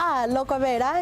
A ḽo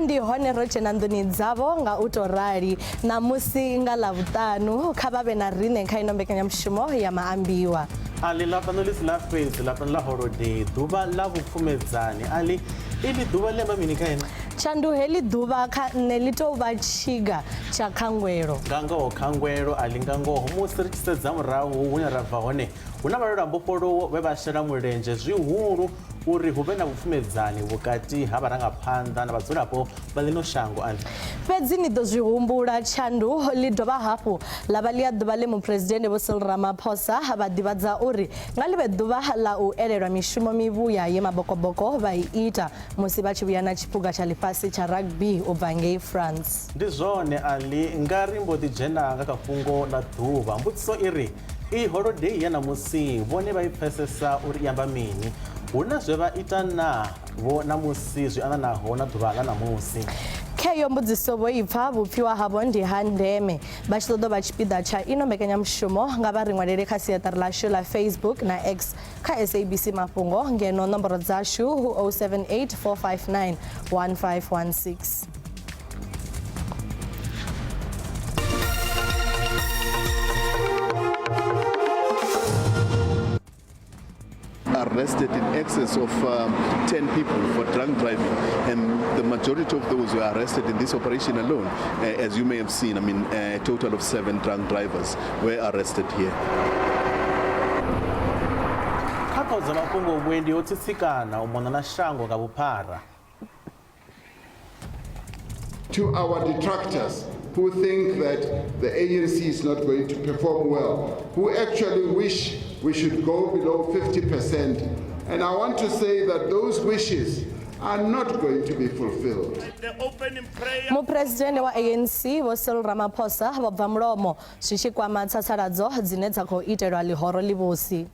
ndi hone ro dzhena nḓuni dzavho nga u tou rali ṋamusi nga Ḽavhuṱanu. Kha vha vhe na riṋe kha ino mbekanyamushumo ya Maambiwa. Ali Ḽavhuṱanu ḽi si ḽa fhedzi, Ḽavhuṱanu ḽa holodei, ḓuvha ḽa vhupfumedzani. Ali, iḽi ḓuvha ḽi amba mini kha ene? Tshandu heḽi ḓuvha kha nṋe ḽi tou vha tshiga tsha khangwelo. Nga ngoho khangwelo, Ali, nga ngoho. Musi ri tshi sedza murahu hune ra bva hone, hu na vhalwela mbofholowo vhe vha shela mulenzhe zwihulu uri hu vhe na vhupfumedzani vhukati ha vharangaphanḓa na vhadzulapo vha ḽino shango. Ali. Fhedzi ni ḓo zwi humbula, Tshandu ḽi dovha hafhu ḽa vha ḽia ḓuvha ḽe Muphuresidennde Vho Cyril Ramaphosa vha ḓivhadza uri nga ḽi vhe ḓuvha ḽa u elelwa mishumo mivhuya ye mabokoboko vha i ita musi vha tshi vhuya na tshiphuga tsha ḽifhasi tsha rugby u bva ngei France. Ndi zwone, Ali, nga ri mbo ḓi dzhena nga kha fhungo ḽa ḓuvha. Mbudziso i ri, Iyi holodei ya ṋamusi vhone vha i pfesesa uri i amba mini? Hu na zwe vha ita naa vho ṋamusi zwi ananaho na ḓuvha ḽa ṋamusi? Kheyo mbudziso vho i pfa, vhupfiwa havho ndi ha ndeme. Vha tshi ṱoḓa u vha tshipiḓa tsha ino mbekanyamushumo, nga vha ri ṅwalele kha siaṱari ḽashu ḽa Facebook na X kha SABC Mafhungo, ngeno nomboro dzashu hu 078 459 1516. Arrested in excess of 10 people for drunk driving, and the majority of those were arrested in this operation alone. As you may have seen, I mean, a total of 7 drunk drivers were arrested here. Kha ṱhoho dza mafhungo, vhuendi ho tsitsikana u mona na shango nga vhuphara. To our detractors who think that the ANC is not going to perform well, who actually wish we should go below 50%. And I want to say that those wishes are not going to be fulfilled. Muphuresidennde wa ANC Vho Cyril Ramaphosa vho bva mulomo zwi tshi kwama tsasaladzo dzine dza khou itelwa ḽihoro ḽivhusi.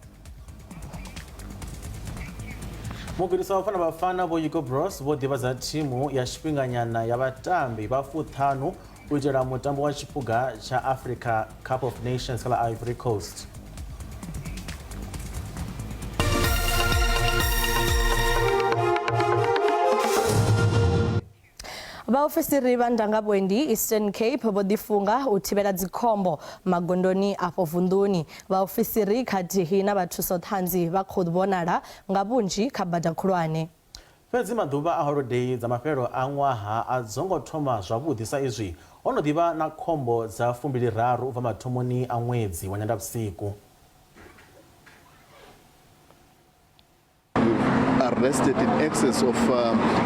Mugudiswa wa Bafana Bafana Vho Hugo Broos vho ḓivhadza thimu ya tshifhinganyana ya vhatambi vha fuṱhanu u itela mutambo wa tshiphuga tsha Africa Cup of Nations kha ḽa Ivory Coast. Vhaofisiri vha ndangavhuendi Eastern Cape vho ḓifunga u thivhela dzikhombo magondoni afho vunḓuni. Vhaofisiri khathihi na vhathusoṱhanzi vha khou vhonala nga vhunzhi kha bada khulwane. Fhedzi maḓuvha a holodei dza mafhelo a ṅwaha a dzo ngo thoma zwavhuḓi sa izwi ho no ḓi vha na khombo dza 23 u bva mathomoni a ṅwedzi wa Nyendavhusiku. Arrested in excess of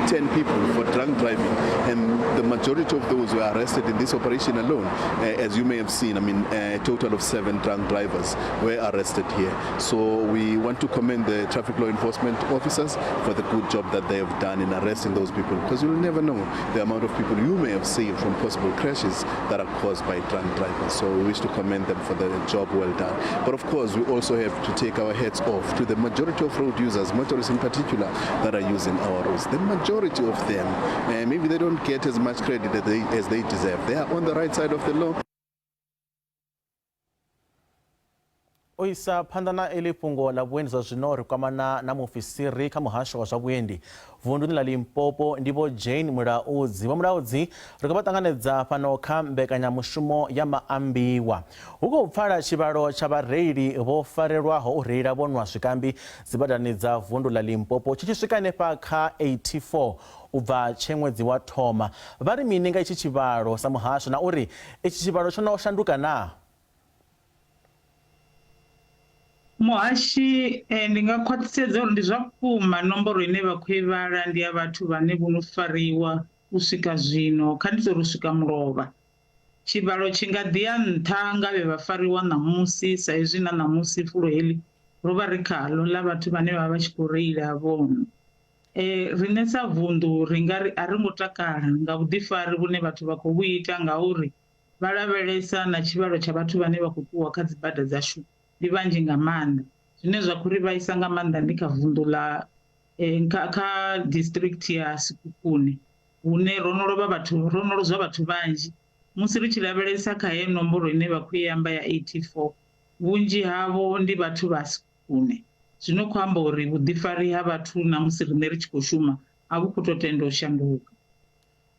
10 people for drunk driving, and the majority of those were arrested in this operation alone. As you may have seen, I mean, a total of 7 drunk drivers were arrested here. So we want to commend the traffic law enforcement officers for the good job that they have done in arresting those people, because you'll never know the amount of people you may have saved from possible crashes that are caused by drunk drivers. So we wish to commend them for the job well done. But of course, we also have to take our hats off to the majority of road users, motorists in particular, that are using our roads. The majority of them, maybe they don't get as much credit as they deserve. They are on the right side of the law. U isa phanḓa na iḽi fhungo ḽa vhuendi zwa zwino ri kwamana na muofisiri kha muhasho wa zwa vhuendi vunduni ḽa Limpopo, ndi Vho Jane Mulaudzi. Vho Mulaudzi, ri khou vha ṱanganedza fhano kha mbekanyamushumo ya Maambiwa. Hu khou pfala tshivhalo tsha vhareili vho farelwaho u reila vho nwa zwikambi dzibadani dza vundu ḽa Limpopo tshi tshi swika henefha kha 84 u bva tshe ṅwedzi wa thoma. Vha ri mini nga itshi tshivhalo sa muhasho na uri itshi tshivhalo tsho no shanduka naa? Muhashi, ndi nga khwaṱhisedza uri ndi zwa vhukuma nomboro ine vha khou i vhala ndi ya vhathu vhane vho no fariwa u swika zwino, kha ndi tou ri u swika mulovha. Tshivhalo tshi nga ḓi ya nṱha nga vhe vha fariwa ṋamusi sa izwi na ṋamusi fulo heḽi ro vha ri khaḽo ḽa vhathu vhane vha vha tshi khou reila vho nwa. Riṋe sa vunḓu ri nga ri a ri ngo takala nga vhuḓifari vhune vhathu vha khou vhu ita ngauri vha lavhelesa na tshivhalo tsha vhathu vhane vha khou ṱuwa kha dzibada dzashu ndi vhanzhi nga maanḓa. Zwine zwa khou ri vhaisa nga maanḓa ndi kha vunḓu ḽa kha district ya Sekhukhune hune ro no lovha vhathu ro no lozwa vhathu vhanzhi. Musi ri tshi lavhelesa kha heyo nomboro ine vha khou i amba ya 84 vhunzhi havho ndi vhathu vha Sekhukhune. Zwino khou amba uri vhuḓifari ha vhathu na musi riṋe ri tshi khou shuma A vhu khou tou tenda u shanduka.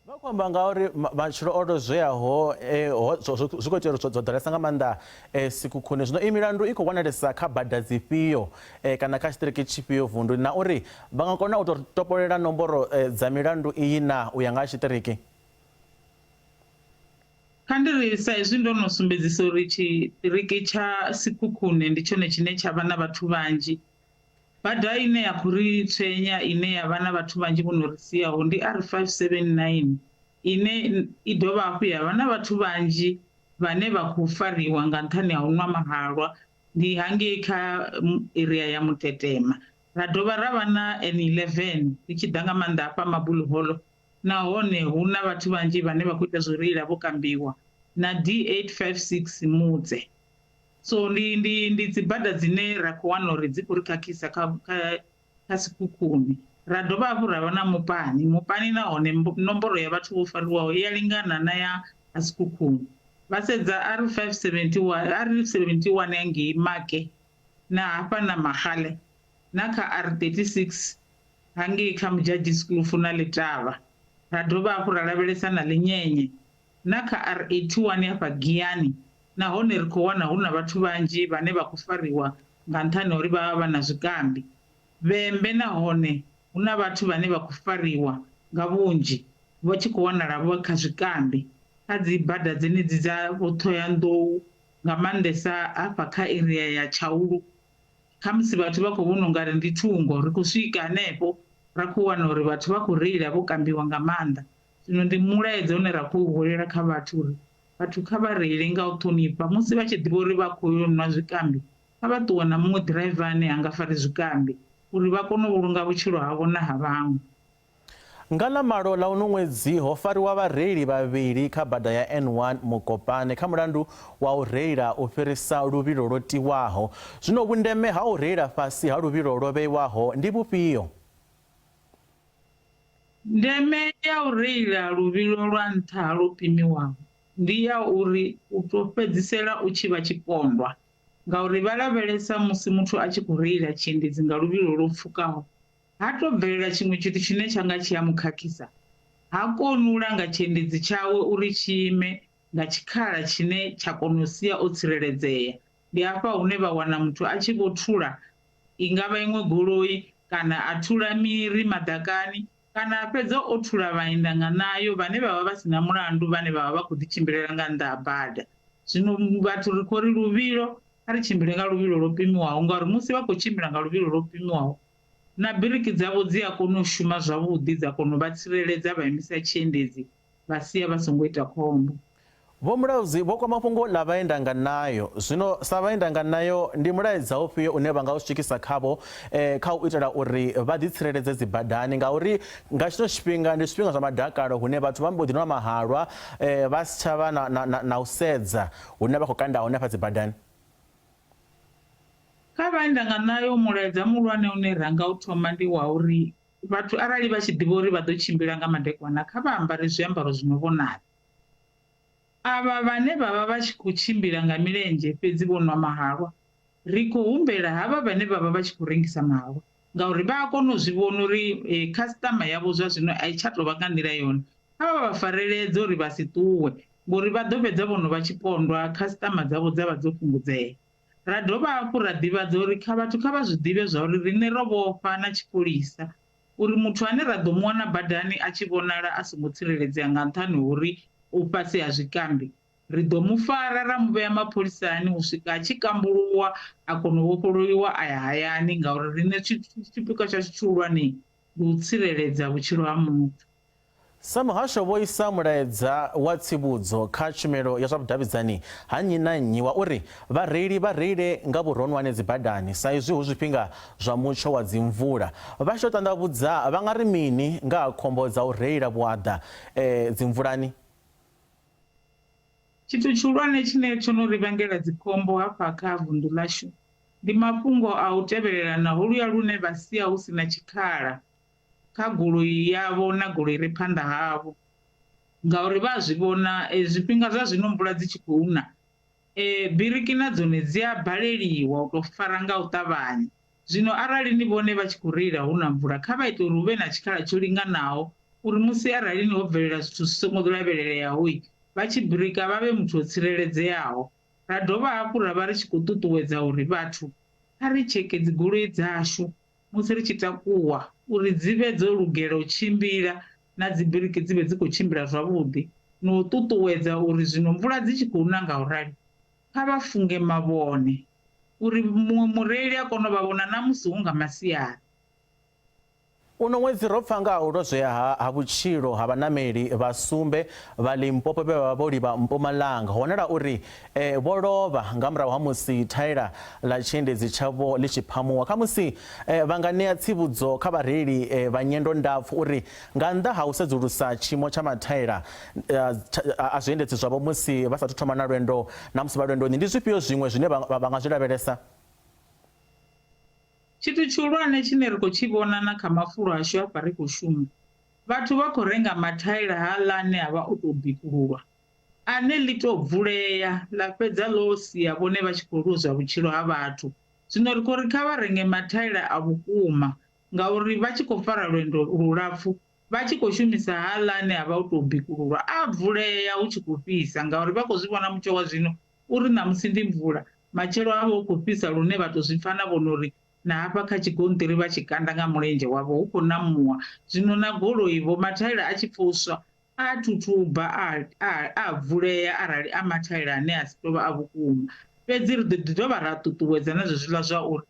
Vha khou amba ngauri matshilo o lozweaho zwi khou itea uri zwo ḓalesa nga maanḓa Sekhukhune. Zwino iyi milandu i khou wanalesa kha bada dzifhio kana kha tshiṱiriki tshifhio vunduni, na uri vha nga kona u tou topolela nomboro dza milandu iyi na u ya nga ha tshiṱiriki? Kha ndi ri sa izwi ndo no sumbedzisa uri tshiṱiriki tsha Sekhukhune ndi tshone tshine tsha vha na vhathu vhanzhi, Bada ine ya khou ri tswenya ine ya vha na vhathu vhanzhi vho no ri siaho ndi R579 ine i dovha hafhu ya vha na vhathu vhanzhi vhane vha khou fariwa nga nṱhani ha u nwa mahalwa ndi hangei kha area ya Mutetema. Ra dovha ra vha na N11 ri tshi ḓa nga maanḓa hafha Mabuluholo nahone hu na vhathu vhanzhi vhane vha khou ita zwo reila vho kambiwa na D856 Mutse. So ndi ndi ndi dzi bada dzine ra khou wana uri dzi khou ri khakhisa kha kha kha Sekhukhune. Ra dovha hafhu ra vha na Mupani, Mupani nahone nomboro ya vhathu vho fariwaho i a lingana na ya ha Sekhukhune. Vha sedza R571 R71 ya ngei Make na hafha na Magale na kha R36 hangei kha Mudjadjiskloof na Letaba. Ra dovha hafhu ra lavhelesa na Ḽinyenye na kha R81 hafha Giyani nahone ri khou wana hu na vhathu vhanzhi vhane vha khou fariwa nga nṱhani ha uri vha vha vha na zwikambi. Vhembe nahone hu na vhathu vhane vha khou fariwa nga vhunzhi vha tshi khou wanala vho kha zwikambi kha dzi bada dzenedzi dza vho Ṱhohoyanḓou nga maanḓesa hafha kha area ya Tshaulu. Khamusi vhathu vha khou vhona ungari ndi thungo, ri khou swika hanefho ra khou wana uri vhathu vha khou reila vho kambiwa nga maanḓa. Zwino ndi mulaedza une ra khou u hwelela kha vhathu uri vhathu kha vha reile nga u ṱhonifha musi vha tshi ḓivha uri vha khou yo nwa zwikambi, kha vha ṱuwe na muṅwe ḓiraiva ane ha nga fari zwikambi uri vha kone u vhulunga vhutshilo havho na ha vhaṅwe. Nga ḽa malo ḽa uno ṅwedzi ho fariwa vhareili vhavhili kha bada ya N1 Mokopane kha mulandu wa u reila u fhirisa luvhilo lwo tiwaho. Zwino vhundeme ha u reila fhasi ha luvhilo lwo vheiwaho ndi vhufhio? Ndeme ya u reila luvhilo lwa nṱha ha lwo pimiwaho ndi ya uri u tou fhedzisela u tshi vha tshipondwa ngauri vha lavhelesa musi muthu a tshi khou reila tshiendedzi nga luvhilo lwo pfukaho ha tou bvelela tshiṅwe tshithu tshine tsha nga tshi a mu khakhisa, ha koni u langa tshiendedzi tshawe uri tshi ime nga tshikhala tshine tsha kona u sia o tsireledzea. Ndi hafha hune vha wana muthu a tshi vho thula i nga vha iṅwe goloi kana a thula miri maḓakani kana a fhedza o thula vhaenda nga ṋayo vhane vha vha vha si na mulandu vhane vha vha vha khou ḓitshimbilela nga nnḓa ha bada. Zwino vhathu ri khou ri luvhilo kha ri tshimbile nga luvhilo lwo pimiwaho ngauri musi vha khou tshimbila nga luvhilo lwo pimiwaho na biriki dzavho dzi a kona u shuma zwavhuḓi dza kona u vha tsireledza vha imisa tshiendedzi vha sia vha songo ita khombo. Vho Mulaudzi vho kwama fhungo ḽa vhaendanganayo. Zwino sa vhaendanganayo ndi mulaedza ufhio une vha nga u swikisa khavho kha u itela uri vha ḓitsireledze dzibadani ngauri nga tshino tshifhinga ndi zwifhinga zwa madakalo hune vhathu vha mbo ḓi nwa mahalwa vha si tsha vha na, na, na, na u sedza hune vha khou kanda hone hafha dzibadani? Kha vhaendanganayo mulaedza muhulwane une ra nga u thoma ndi wa uri vhathu arali vha tshi ḓivha uri vha ḓo tshimbila nga madekwana kha vha ambare zwiambaro zwi no vhonala. Avha vhane vha vha vha tshi khou tshimbila nga milenzhe fhedzi vho nwa mahalwa, ri khou humbela havha vhane vha vha vha tshi khou rengisa mahalwa ngauri vha a kona u zwi vhona uri khasiṱama yavho zwa zwino a i tsha tou vha nga nḓila yone. Kha vha vha fareledze uri vha si ṱuwe ngori vha ḓo fhedza vho no vha tshipondwa khasiṱama dzavho dza vha dzo fhungudzea. Ra dovha hafhu ra ḓivhadza uri kha vhathu kha vha zwi ḓivhe zwa uri riṋe ro vhofha na tshipholisa uri muthu ane ra ḓo mu wana badani a tshi vhonala a songo tsireledzea nga nṱhani ha uri u fhasi ha zwikambi, ri ḓo mu fara ra mu vhea mapholisani u swika a tshi kambuluwa a kona u vhofholowiwa a ya hayani ngauri riṋe tshipikwa tshashu tshihulwane ndi u tsireledza vhutshilo ha muthu. Sa muhasho vho isa mulaedza wa tsivhudzo kha tshumelo ya zwa vhudavhidzani ha nnyi na nnyi wa uri vhareili vha reile nga vhuronwane dzibadani sa izwi hu zwifhinga zwa mutsho wa dzimvula. Vha tshi tou ṱanḓavhudza vha nga ri mini nga ha khombo dza u reila vhuaḓa dzimvulani? Tshithu tshihulwane tshine tsho no ri vhangela dzikhombo hafha kha vunḓu ḽashu ndi mafhungo a u tevhelelana holuya lune vha sia hu si na tshikhala kha goloi yavho na goloi ire phanḓa havho ngauri vha a zwi vhona zwifhinga zwa zwino mvula dzi tshi khou na biriki na dzone dzi a baleliwa u tou fara nga u ṱavhanya. Zwino arali ni vhone vha tshi khou reila hu na mvula, kha vha ite uri hu vhe na tshikhala tsho linganaho uri musi arali ni ho bvelela zwithu zwi songo lavheleleaho vha tshi birika vha vhe muthu o tsireledzeaho. Ra dovha hafhu ra vha ri tshi khou ṱuṱuwedza uri vhathu kha ri tsheke dzigoloi dzashu musi ri tshi takuwa uri dzi vhe dzo lugela u tshimbila na dzibiriki dzi vhe dzi khou tshimbila zwavhuḓi na u ṱuṱuwedza uri zwino mvula dzi tshi khou na nga u rali kha vha funge mavhone uri muṅwe mureili a kone u vha vhona na musi hu nga masiari. Uno ṅwedzi ro pfa nga ha u lozwea ha ha vhutshilo ha vhanameli vha sumbe vha Limpopo vhe vha vha vho livha Mpumalanga. Ho wanala uri vho lovha nga murahu ha musi thaela ḽa tshiendedzi tshavho ḽi tshi phamuwa. Khamusi vha nga ṋea tsivhudzo kha vhareili vha nyendo ndapfu uri nga nnḓa ha u sedzulusa tshiimo tsha mathaela a zwiendedzi zwavho musi vha sathu thoma na lwendo na musi vha lwendoni, ndi zwifhio zwiṅwe zwine vha nga zwi lavhelesa? Tshithu tshihulwane tshine ri khou tshi vhona na kha mafulo ashu hafha ri khou shuma, vhathu vha khou renga mathaela haaḽa ane a vha o tou bikululwa, ane ḽi tou bvulea ḽa fhedza ḽo sia vhone vha tshi khou lozwa vhutshilo ha vhathu. Zwino ri khou ri kha vha renge mathaela a vhukuma ngauri vha tshi khou fara lwendo lulapfu vha tshi khou shumisa haaḽa ane a vha o tou bikululwa a bvulea hu tshi khou fhisa ngauri vha khou zwi vhona mutsho wa zwino uri ṋamusi ndi mvula, matshelo ha vha hu khou fhisa lune vha tou zwi pfa na vhone uri na hafha kha tshigonṱiri vha tshi kanda nga mulenzhe wavho hu khou namuwa. Zwino na goloi-vho mathaela a tshi pfa u swa a a thuthuba a a a vulea arali a mathaela ane a si tou vha a vhukuma. Fhedzi ri ḓo ḓi dovha ra ṱuṱuwedza na zwezwiḽa zwa uri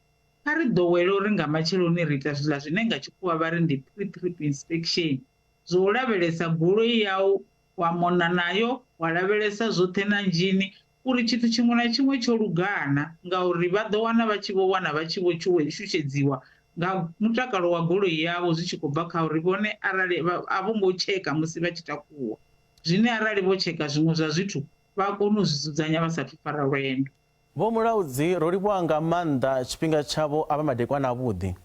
kha ri ḓowele uri nga matsheloni ri ita zwiḽa zwine nga tshikhuwa vha ri ndi pre-trip inspection, zwa u lavhelesa goloi yau wa mona nayo wa lavhelesa zwoṱhe na nzhini uri tshithu tshiṅwe na tshiṅwe tsho lugana ngauri vha ḓo wana vha tshi vho wana vha tshi vho shutshedziwa nga mutakalo wa goloi yavho zwi tshi khou bva kha uri vhone arali a vho ngo tsheka musi vha tshi takuwa. Zwine arali vho tsheka zwiṅwe zwa zwithu vha kona u zwi dzudzanya vha sathu fara lwendo. Vho Mulaudzi, ro livhuwa nga maanḓa tshifhinga tshavho avha madekwana avhuḓi.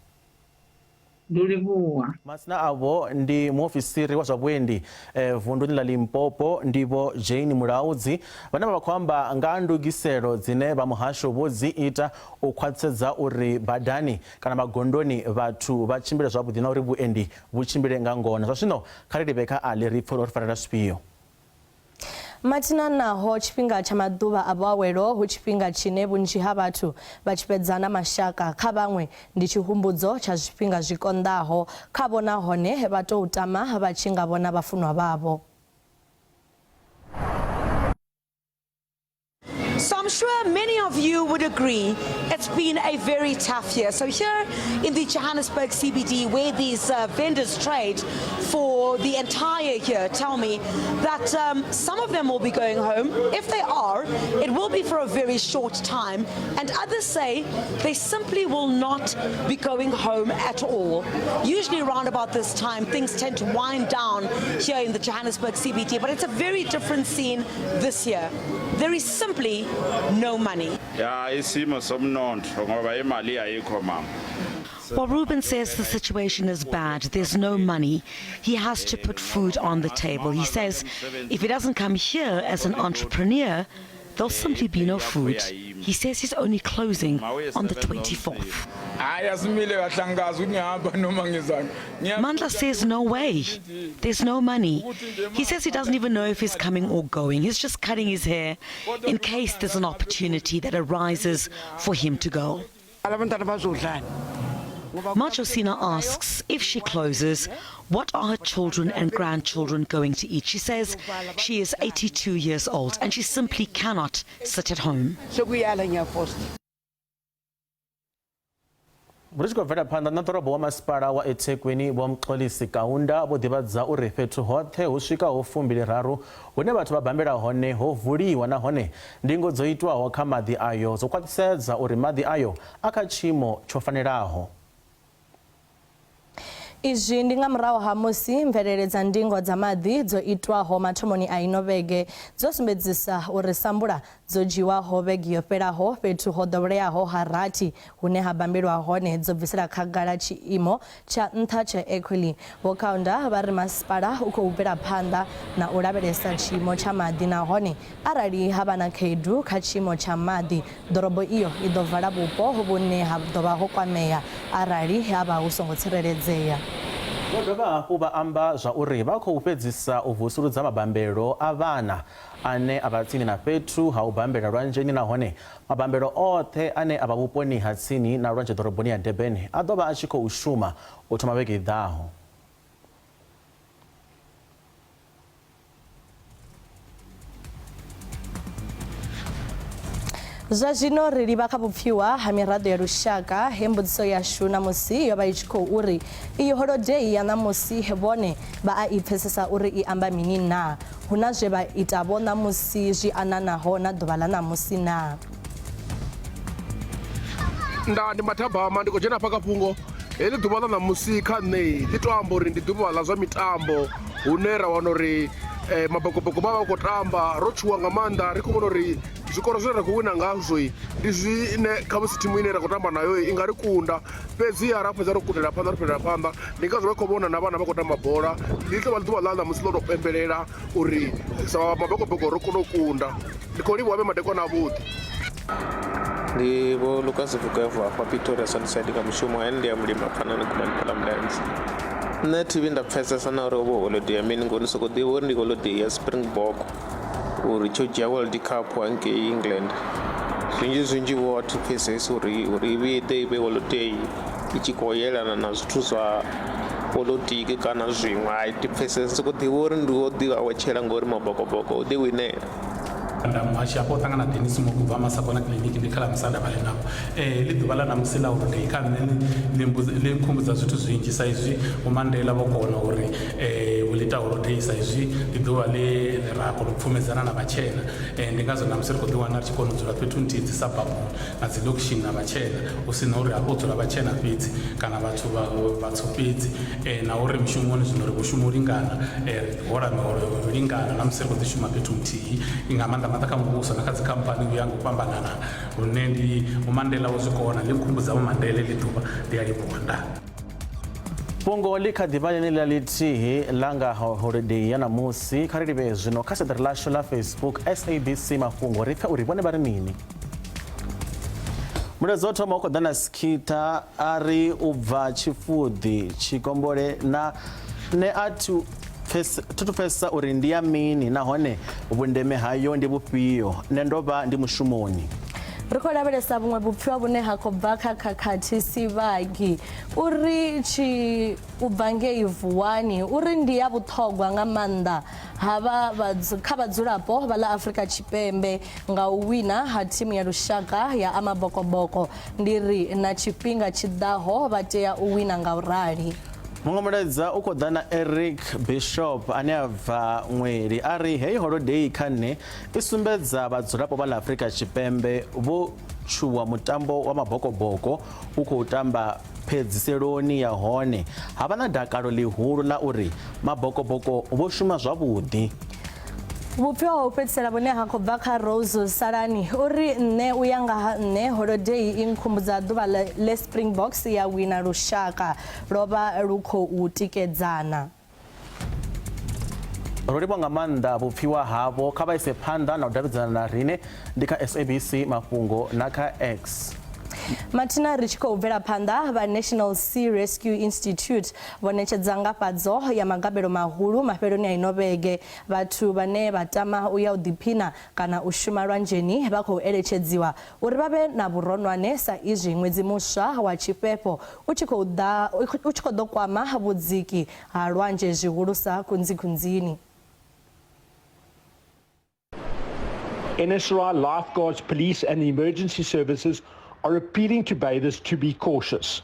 Ndo livhuwa. Madzina avho ndi muofisiri wa zwa vhuendi vunduni ḽa Limpopo ndi Vho Jane Mulaudzi vhane vha vha khou amba nga ha ndugiselo dzine vha muhasho vho dzi ita u khwaṱhisedza uri badani kana magondoni vhathu vha tshimbile zwavhuḓi na uri vhuendi vhu tshimbile nga ngona. Zwa zwino kha ri livhe kha Ali ri pfe uri o ri farela zwifhio. Mathina naho tshifhinga tsha maḓuvha a vhuawelo hu tshifhinga tshine vhunzhi ha vhathu vha tshi fhedza na mashaka, kha vhaṅwe ndi tshihumbudzo tsha zwifhinga zwi konḓaho khavho nahone vha tou tama vha tshi nga vhona vhafunwa vhavho. So I'm sure many of you would agree it's been a very tough year. So here in the Johannesburg CBD, where these vendors trade for the entire year, tell me that some of them will be going home. If they are, it will be for a very short time. And others say they simply will not be going home at all. Usually around about this time, things tend to wind down here in the Johannesburg CBD, but it's a very different scene this year. There is simply no money. Ya isimo somnotho ngoba imali ayikho mama. While Ruben says the situation is bad, there's no money, he has to put food on the table. He says if he doesn't come here as an entrepreneur, there'll simply be no food. He says he's only closing on the 24th. Hayi asimile kahle angikazi ukuthi ngihamba noma ngizani. Mandla says no way. There's no money. He says he doesn't even know if he's coming or going. He's just cutting his hair in case there's an opportunity that arises for him to go. Abantwana bazodlani? Majosina asks if she closes, what are her children and grandchildren going to eat? She says she is 82 years old and she simply cannot sit at home. Sekuyala ngiyafosta. Ri tshi khou bvela phanḓa na ḓorobo wa masipala wa eThekwini Vho Mxolisi Kaunda vho ḓivhadza uri fhethu hoṱhe hu swikaho 23 hune vhathu vha bambela hone ho vuliwa nahone ndingo dzo itwaho kha maḓi ayo dzo khwaṱhisedza uri maḓi ayo a kha tshiimo tsho fanelaho. Izwi ndi nga murahu ha musi mvelele dza ndingo dza maḓi dzo itwaho mathomoni a ino vhege dzo sumbedzisa uri sambula dzo dzhiwaho vhege yo fhelaho fhethu ho ḓoweleaho ha rathi hune ha bambelwa hone dzo bvisela khagala tshiimo tsha nṱha tsha E. coli. Vho Kaunda vha ri masipala u khou bvela phanḓa na u lavhelesa tshiimo tsha maḓi nahone arali ha vha na khaedu kha tshiimo tsha maḓi, ḓorobo iyo i ḓo vala vhupo vhune ha ḓo vha ho kwamea arali ha vha hu songo tsireledzea. Vho dovha hafhu vha amba zwauri vha khou fhedzisa u vusuludza mabambelo a vhana ane a vha tsini na fhethu ha u bambela lwanzheni nahone mabambelo oṱhe ane a vha vhuponi ha tsini na lwanzhe ḓoroboni ya Durban a ḓo vha a tshi khou shuma u thoma vhege i ḓaho. Zwa zwino ri livha kha vhupfiwa ha miraḓo ya lushaka he mbudziso yashu ṋamusi yo vha i tshi khou uri iyi holodei ya ṋamusi vhone vha a i pfesesa uri i amba mini naa? Hu na zwe vha ita-vho ṋamusi zwi ananaho na ḓuvha ḽa ṋamusi naa? Nda ndi mathabama ndi khou dzhena hafha kha fhungo heḽi ḓuvha ḽa ṋamusi kha nṋe ḽi to amba uri ndi ḓuvha ḽa zwa mitambo hune ra wana uri mabokoboko vha vha khou tamba ro tshuwa nga maanḓa ri khou vhona uri zwikoro zwine ra khou wina ngazwo ndi zwine khamusi thimu ine ra khou tamba nayo i nga ri kunda fhedziha ra fhedza ro kundela phanḓa ro fhelela phanḓa ndi ngazwo vha khou vhona na vhana vha khou tamba bola ndi tovha ḓuvha ḽa ṋamusi ḽo tou pembelela uri sa mabokoboko ro kona u kunda ndi khou livhuwa vhe madekwana avhuḓi. Ndi Vho Lucas Vugwevu hafha Pretoria Sunnyside nga mushumo ene ndi ya mulimi pfanani gumani fhaḽa mulenzhe. Nṋe thi vhi nda pfesesa na uri hovho holiday ya mini ngori ni soko ḓivha uri ndi holiday ya Springbok uri tsho dzhia World Cup hangei England. Zwinzhi zwinzhi vho a thi pfesesi uri uri i vhuye i ḓe i vhe holiday i tshi khou yelana na zwithu zwa polotiki kana zwiṅwe a thi pfesesi soko ḓivha uri ndi wo ḓi awetshela ngori mabokoboko o ḓi winela. Nda muhashi hafho u ṱangana Dennis Moku bva Masakona kiḽiniki ndi kha ḽa Musanda vha ḽi navho. Heḽi ḓuvha ḽa ṋamusi ḽa holodei kha nṋe ḽi nkhumbudza zwithu zwinzhi sa izwi Vho Mandela vho kona uri vho ḽi ita holodei sa izwi ndi ḓuvha ḽe ra kona u pfumedzana na vhatshena. Ndi ngazwo ṋamusi ri khou ḓiwana ri tshi kona u dzula fhethu nthihi dzi suburb na dzi ḽokishini na vhatshena hu si na uri hafho hu dzula vhatshena fhedzi kana vhathu vhatswu fhedzi na uri mushumoni zwino ri vho shuma u lingana ri hola miholo yo lingana na musi ri khou ḓi shuma fhethu nthihi nga maanḓa maanḓa kha muvhuso na kha dzikhamphani u ya nga u fhambanana lune ndi Vho Mandela vho zwi kona ḽi nkhumbudza Vho Mandela heḽi ḓuvha ndi a livhuwa ndaa. Fhungo ḽi kha ḓi vha ḽeneḽa ḽithihi ḽa nga holodei ya ṋamusi. Kha ri livhe zwino kha siaṱari ḽashu ḽa Facebook SABC Mafhungo ri pfe uri vhone vha ri mini. Mulaedza wo thoma u khou ḓa na Skitha a ri u bva Tshifuḓi Tshikombole na nṋe a thi thi thu pfesesa uri ndi ya mini nahone vhundeme hayo ndi vhufhio. Nṋe ndo vha ndi mushumoni. Ri khou lavhelesa vhuṅwe vhupfiwa vhune ha khou bva kha khakhathi Sivhagi uri tshi u bva ngei Vuwani uri ndi ya vhuṱhogwa nga maanḓa ha vha kha vhadzulapo vha ḽa Afrika Tshipembe nga u wina ha thimu ya lushaka ya Amabokoboko. Ndi ri na tshifhinga tshi ḓaho vha tea u wina nga u rali. Muṅwe mulaedza u khou ḓa na Eric Bishop ane a bva Ṅweli a ri heyi holodei kha nṋe i sumbedza vhadzulapo vha ḽa Afrika Tshipembe vho tshuwa mutambo wa mabokoboko u khou tamba phedziseloni ya hone ha vha na dakalo ḽihulu ḽa uri mabokoboko vho shuma zwavhuḓi. Vhupfiwa ha u fhedzisela vhune ha khou bva kha Rose Salani uri nṋe u ya nga ha nṋe holodei i nkhumbudza ḓuvha ḽe Springboks ya wina lushaka lwo vha lu khou tikedzana. Ro livhuwa nga maanḓa vhupfiwa havho, kha vha ise phanḓa na u davhidzana na rine ndi kha SABC Mafhungo na kha X. Mathina ri tshi khou bvela phanḓa, vha National Sea Rescue Institute vho ṋetshedza ngafhadzo ya magabelo mahulu mafheloni a ino vhege. Vhathu vhane vha tama u ya u ḓiphina kana u shuma lwanzheni vha khou eletshedziwa uri vha vhe na vhuronwane sa izwi ṅwedzi muswa wa tshifhefho u tshi khou ḓa u tshi khou ḓo kwama vhudziki ha lwanzhe zwihulusa Kunzikunzini. NSRI lifeguards, police and the emergency services are appealing to bathers to be cautious.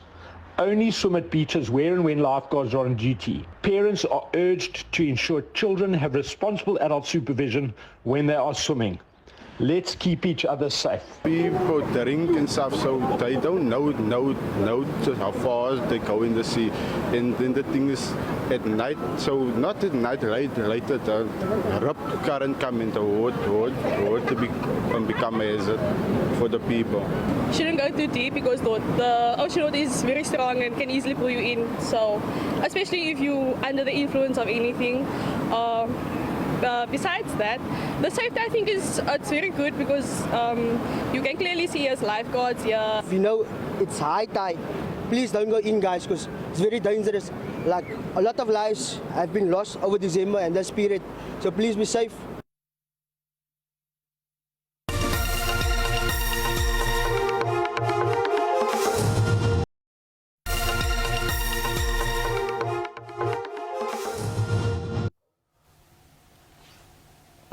Only swim at beaches where and when lifeguards are on duty. Parents are urged to ensure children have responsible adult supervision when they are swimming. Let's keep each other safe. People drink and stuff, so they don't know just how far they go in the sea. And then the thing is, at night, so not at night, later the rip current come in the water can become a hazard for the people. Shouldn't go too deep because the ocean water is very strong and can easily pull you in. So, especially if you're under the influence of anything. Besides that, the safety I think is it's very good because you can clearly see us lifeguards here. If you know it's high tide, please don't go in, guys, because it's very dangerous. Like, a lot of lives have been lost over December and this period, so please be safe.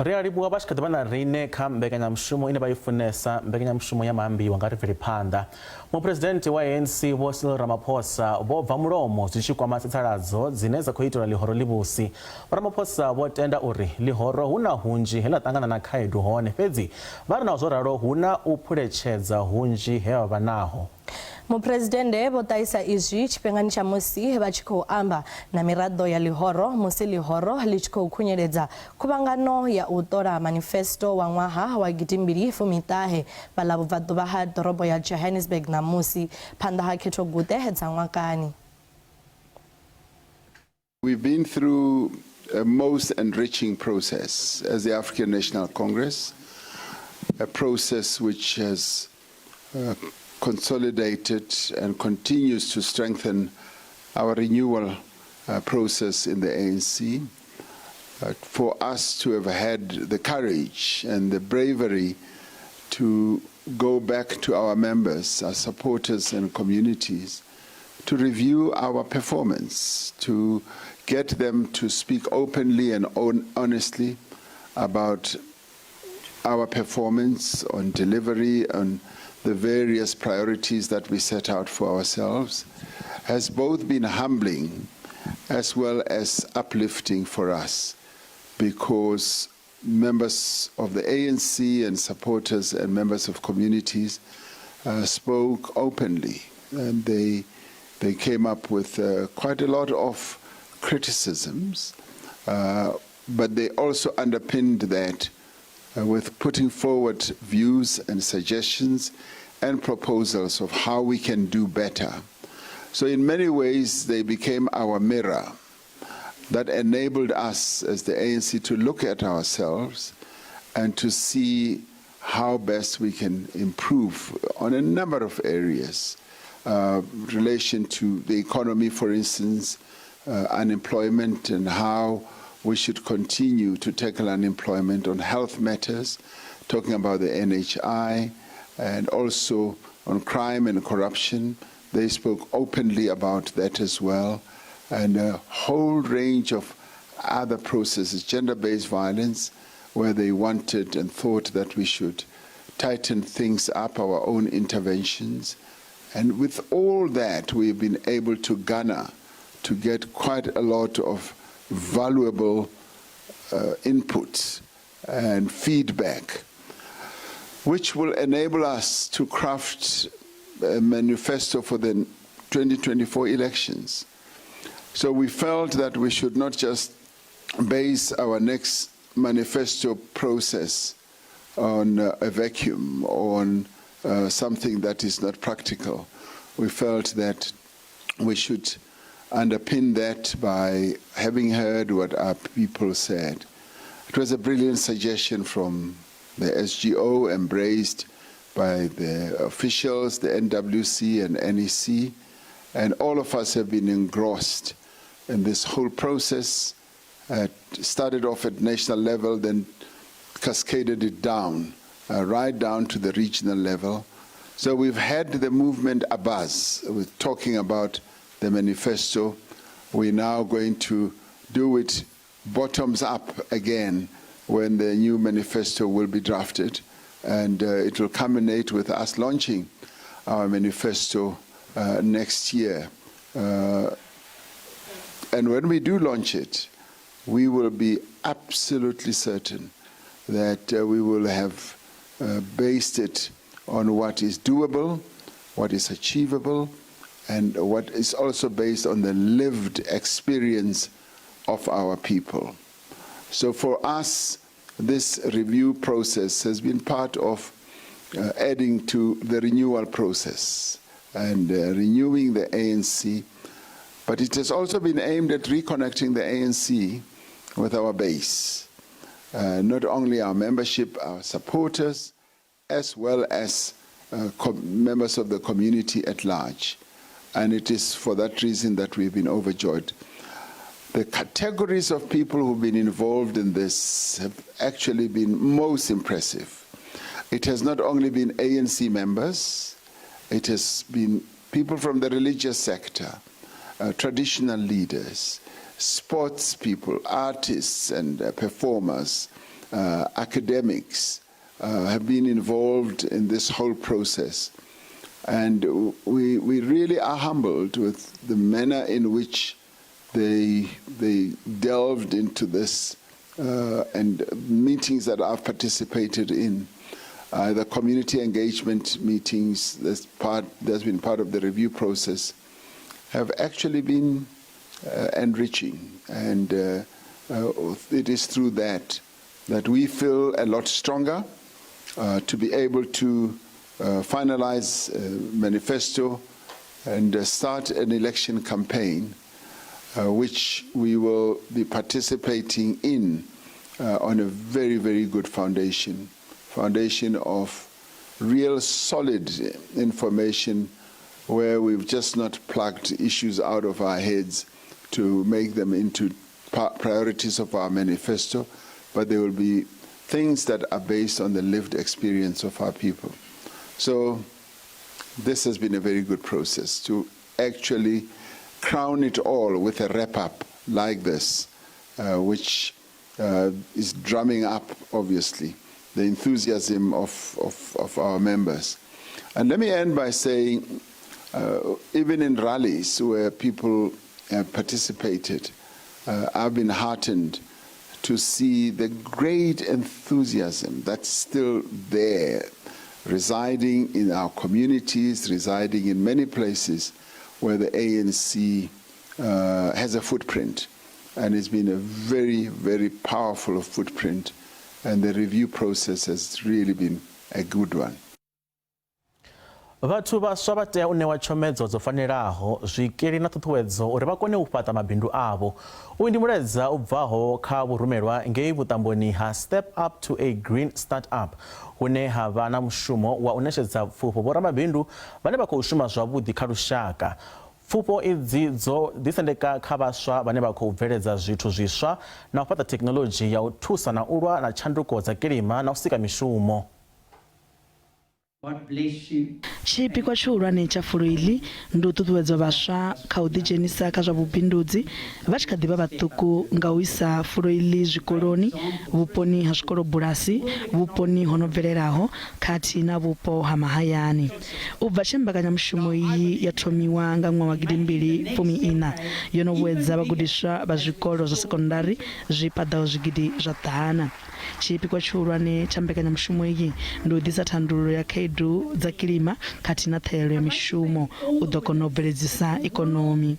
Ri a livhuwa vha tshi kha ḓi vha na riṋe kha mbekanyamushumo ine vha i funesa, mbekanyamushumo ya maambiwa nga ri bvele phanḓa. Muphuresidennde wa ANC Vho Cyril Ramaphosa vho bva mulomo zwi tshi kwama tsitsaladzo dzine dza khou itelwa ḽihoro ḽivhusi. Vho Ramaphosa vho tenda uri ḽihoro hu na hunzhi he ḽa ṱangana na khaedu hone, fhedzi vha ri naho zwo ralo hu na u phuletshedza hunzhi he vha vha naho. Muphuresidennde vho ṱahisa izwi tshifhingani tsha musi vha tshi khou amba na miraḓo ya ḽihoro musi ḽihoro ḽi tshi khou khunyeledza khuvhangano ya u ṱola manifesto wa ṅwaha wa gidimbili fumiṱahe fhaḽa vhubvaḓuvha ha ḓorobo ya Johannesburg ṋamusi phanḓa ha khethoguṱe dza ṅwakani. We've been through a most enriching process as the African National Congress, a process which has consolidated and continues to strengthen our renewal process in the ANC. For us to have had the courage and the bravery to go back to our members, our supporters and communities, to review our performance, to get them to speak openly and honestly about our performance on delivery, on the various priorities that we set out for ourselves, has both been humbling as well as uplifting for us, because members of the ANC and supporters and members of communities spoke openly, and they came up with quite a lot of criticisms, but they also underpinned that with putting forward views and suggestions and proposals of how we can do better. So in many ways, they became our mirror that enabled us as the ANC to look at ourselves and to see how best we can improve on a number of areas. Relation to the economy, for instance, unemployment and how we should continue to tackle unemployment, on health matters, talking about the NHI, and also on crime and corruption. They spoke openly about that as well, and a whole range of other processes, gender-based violence, where they wanted and thought that we should tighten things up, our own interventions. And with all that, we've been able to garner, to get quite a lot of valuable inputs and feedback, which will enable us to craft a manifesto for the 2024 elections. So we felt that we should not just base our next manifesto process on a vacuum, on something that is not practical. We felt that we should underpin that by having heard what our people said. It was a brilliant suggestion from the SGO, embraced by the officials, the NWC and NEC, and all of us have been engrossed in this whole process. It started off at national level, then cascaded it down, right down to the regional level. So we've had the movement abuzz with talking about the manifesto. We're now going to do it bottoms up again when the new manifesto will be drafted, and it will culminate with us launching our manifesto next year. And when we do launch it, we will be absolutely certain that we will have based it on what is doable, what is achievable, and what is also based on the lived experience of our people. So for us, this review process has been part of adding to the renewal process and renewing the ANC. But it has also been aimed at reconnecting the ANC with our base, not only our membership, our supporters, as well as members of the community at large. And it is for that reason that we've been overjoyed. The categories of people who've been involved in this have actually been most impressive. It has not only been ANC members, it has been people from the religious sector, traditional leaders, sports people, artists and performers, academics have been involved in this whole process. And we really are humbled with the manner in which they delved into this and meetings that I've participated in, the community engagement meetings that's been part of the review process, have actually been enriching. And it is through that that we feel a lot stronger to be able to finalize a manifesto and start an election campaign, which we will be participating in on a very, very good foundation, foundation of real solid information where we've just not plucked issues out of our heads to make them into priorities of our manifesto, but they will be things that are based on the lived experience of our people. So this has been a very good process to actually crown it all with a wrap-up like this, which is drumming up, obviously, the enthusiasm of our members. And let me end by saying, even in rallies where people participated, I've been heartened to see the great enthusiasm that's still there, residing in our communities, residing in many places where the ANC has a footprint. And it's been a very, very powerful footprint. And the review process has really been a good one. Vhathu vhaswa vha tea u ṋewa tshomedzo dzo fanelaho, zwikili na ṱhuṱhuwedzo uri vha kone u fhaṱa mabindu avho. Uyu ndi mulaedza u bvaho kha vhurumelwa ngei vhuṱamboni ha Step Up to a Green Startup, hune ha vha na mushumo wa u ṋetshedza pfufho vhoramabindu vhane vha khou shuma zwavhuḓi kha lushaka. Pfufho idzi dzo ḓisendeka kha vhaswa vhane vha khou bveledza zwithu zwiswa na u fhaṱa thekhinoḽodzhi ya u thusa na u lwa na tshanduko dza kilima na u sika mishumo. God bless you. Tshipikwa tshihulwane tsha fulo iḽi ndi u ṱuṱuwedza vhaswa kha u ḓidzhenisa kha zwa vhubindudzi vha tshi kha ḓi vha vhaṱuku nga u isa fulo iḽi zwikoloni, vhuponi ha zwikolobulasi, vhuponi ho no bvelelaho khathihi na vhupo ha mahayani. U bva tshe mbekanyamushumo iyi ya thomiwa nga ṅwaha wa gidimbili fumi iṋa, yo no vhuedza vhagudiswa vha zwikolo zwa sekondari zwi paḓaho zwigidi zwa ḓana. Tshipikwa tshihulwane tsha mbekanyamushumo iyi ndi u ḓisa thandululo ya khaedu dza kilima khathihi na ṱhahelelo ya mishumo u ḓo kona u bveledzisa ikonomi.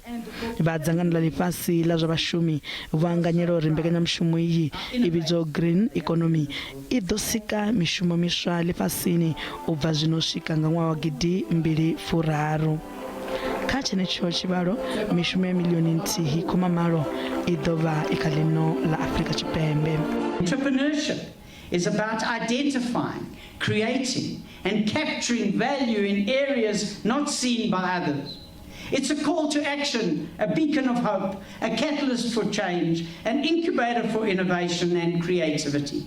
Vha dzangano ḽa ḽifhasi ḽa zwa vhashumi vho anganyela uri mbekanyamushumo iyi i vhidzwaho Green Economy i ḓo sika mishumo miswa ḽifhasini u bva zwino u swika nga ṅwaha wa gidi mbili furaru. Kha tshenetsho tshivhalo, mishumo ya miḽioni nthihi khoma malo i ḓo vha i kha ḽino ḽa Afrika Tshipembe. Entrepreneurship is about identifying, creating, and capturing value in areas not seen by others. It's a call to action, a beacon of hope, a catalyst for change, an incubator for innovation and creativity.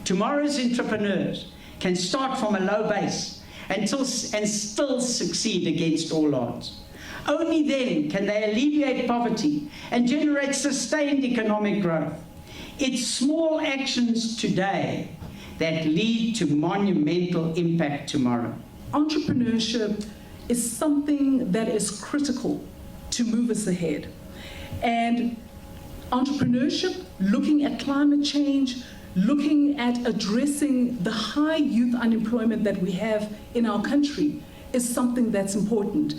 Tomorrow's entrepreneurs can start from a low base and still succeed against all odds. Only then can they alleviate poverty and generate sustained economic growth. It's small actions today that lead to monumental impact tomorrow. Entrepreneurship is something that is critical to move us ahead. And entrepreneurship, looking at climate change, Looking at addressing the high youth unemployment that we have in our country is something that's important.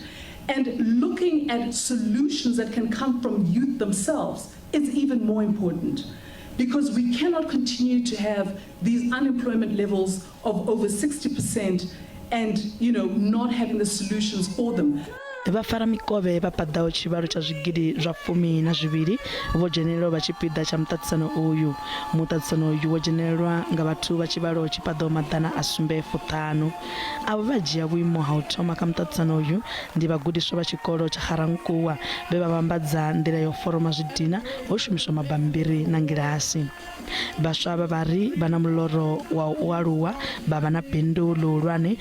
And looking at solutions that can come from youth themselves is even more important because we cannot continue to have these unemployment levels of over 60% and you know not having the solutions for them. Vhafaramikovhe vha paḓaho tshivhalo tsha zwigidi zwa 12 vho dzhenelela u vha tshipiḓa tsha muṱaṱisano uyu. Muṱaṱisano uyu wo dzhenelelwa nga vhathu vha tshivhalo tshi paḓaho 750. Avho vhe vha dzhia vhuimo ha u thoma kha muṱaṱisano uyu ndi vhagudiswa vha tshikolo tsha Ga-Rankuwa vhe vha vhambadza nḓila ya u foroma zwidina ho shumiswa mabammbiri na ngilasi. Vhaswa avha vha ri vha na muloro wa u aluwa vha vha na bindu ḽihulwane.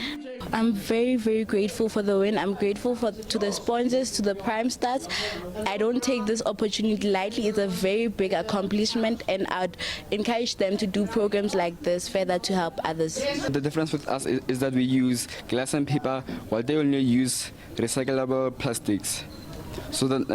I'm very, very grateful for the win. I'm grateful for to the sponsors, to the Prime Stars. I don't take this opportunity lightly. It's a very big accomplishment, and I'd encourage them to do programs like this further to help others. The difference with us is, is that we use glass and paper, while they only use recyclable plastics. So then,